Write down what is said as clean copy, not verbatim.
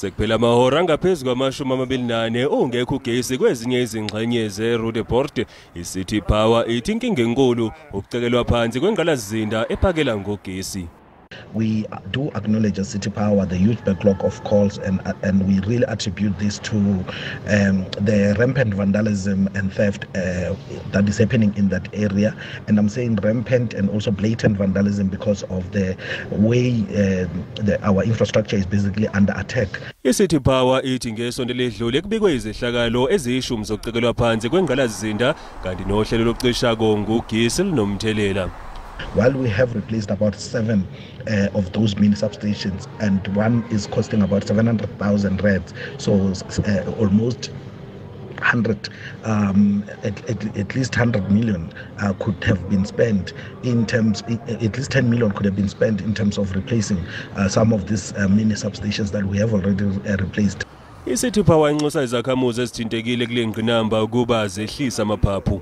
Sekuphela amahora angaphezu kwama-24 ungekho ugesi kwezinye izingxenye ze-Roodepoort. I-City Power ithi inkinga enkulu ukucekelwa phansi kwengqalasizinda ephakela ngogesi. We do acknowledge as City Power the huge backlog of calls, and we really attribute this to the rampant vandalism and theft that is happening in that area. And I'm saying rampant and also blatant vandalism because of the way our infrastructure is basically under attack. I-City Power ithi ngesonto ledlule kubikwe izehlakalo eziyishumi zokucekelwa phansi kwengqalasizinda, kanti nohlelo lokucisha kongugesi lunomthelela. While we have replaced about 7 of those mini substations, and one is costing about 700,000 rands, so almost 100, at least 100 million could have been spent in terms, at least 10 million could have been spent in terms of replacing some of these mini substations that we have already replaced. I-City Power inxusa izakhamuzi ezithintekile kule ngqinamba ukuba zehlise amaphaphu.